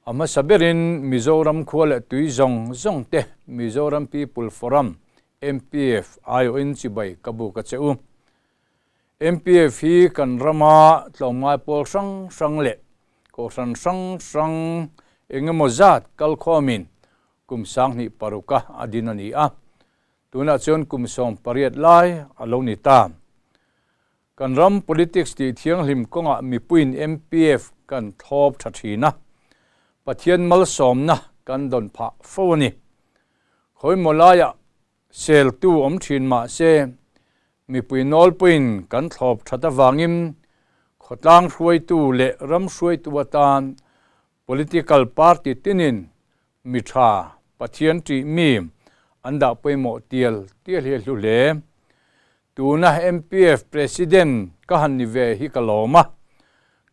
A hmasa berin Mizoram khua leh tui zawng zawng te Mizoram People Forum, MPF, aiawhin chibai ka buk a che u. MPF hi kan rama tlawmngai pawl hrang hrang leh kohhran hrang hrang engemaw zat kalkhawmin kum 2006 a a din a ni a. Tunah chuan kum 18 lai a lo ni ta. Kan ram politics tih thianghlim kawngah mipuiin MPF kan thlawp tha thin a, Pathian malsawmna kan dawn phah fo a ni. Khawimaw laiah seltu awm thin mah se, mipui nawlpuiin kan thlawp that avangin khawtlang hruaitu leh ram hruaitu atan political party tinin mi tha, Pathian tih mi an dah pawimawh tial tial hi a hlu hle. Tuna MPF President ka han ni ve hi ka lawm a,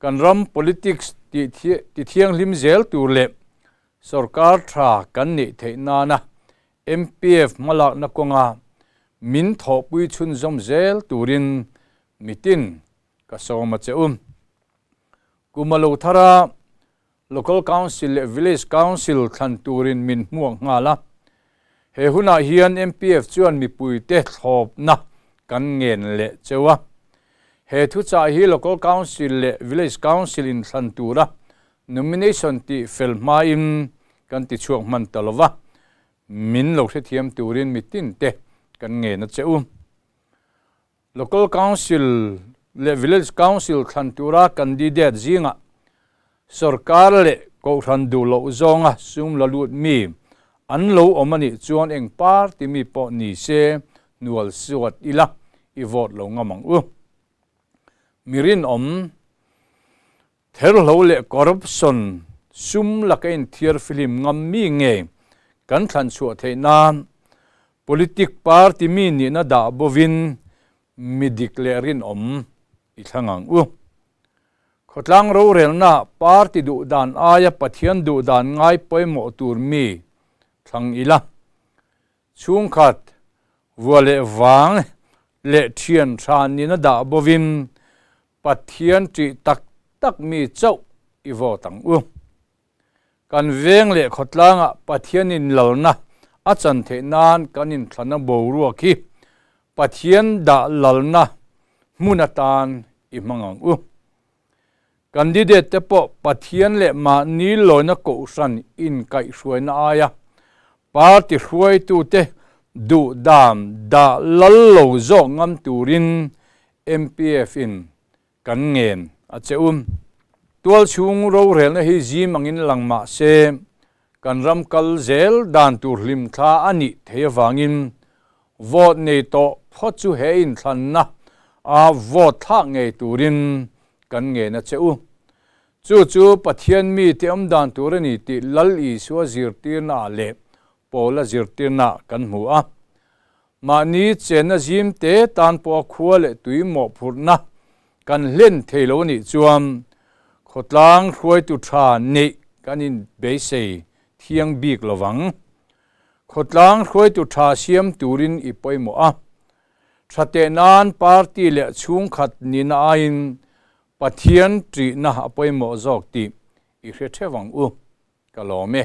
kan ram politics tih ti thianghlim zel tur leh sorkar tha kan neih theih nana MPF hmalakna kawnga min thawhpui chhunzawm zel turin mitin ka sawm a che u. Kum a lo thar a, Local Council leh Village Council thlan turin min hmuak nghal a. He hunah hian MPF chuan mipuite thlawpna kan ngen leh cheu a. He thuchah hi Local Council leh Village Council inthlan tura nomination tih fel hmain kan tichhuak hman ta lova, min lo hrethiam turin mitinte kan ngen a che u. Local Council leh Village Council thlan tura candidate zingah sorkar leh kohhran duh loh zawnga sum la lut mi an lo awm a nih chuan eng party mi pawh ni se hnual suat ila i vote lo ngam ang u. Mi rinawm therhlo leh corruption sum laka inthiar fihlim ngam mi nge kan thlan chhuah theih nan Politic party mi nihna dah bovin mi dik leh rinawm i thlang ang u. Khawtlang rorelna party duh dan aia Pathian duh dan ngai pawimawh tur mi thlang ila. Chhungkhat, vua leh vang leh thian tha nihna dah bovin Pathian ṭih tak tak mi chauh i vote ang u. Kan veng leh khawtlangah Pathianin lalna a chan theih nan kan inthlana boruak hi Pathian dah lalna hmun atan i hmang ang u. Candidate te pawh Pathian leh mahni lawina kohhran inkaihhruaina aia party hruaitute duhdan dah lal lo zawk ngam turin MPF in kan ngen a che u. Tualchhung rorelna hi zim angin lang mah se, kan ram kal zel dan tur hlimthla a nih theih avangin vote nei tawh phawt chu he inthlanna a vote thlak ngei turin kan ngen a che u. Chu chu Pathian mite awm dan tur a ni tih Lal Isua zirtirna ah leh Paula zirtirna ah kan hmu a. Mahni chenna zim te tan pawha khua leh tui mawhphurhna kan hlen thei lo anih chuan khawtlang hruaitu tha neih kan inbeisei thiang bik lovang. Khawtlang hruaitu tha siam turin i pawimawh a. Tha teh nan party leh chhungkhat nihna aiin Pathian ṭihna a pawimawh zawk tih i hre ṭheuh ang u. Ka lawm e.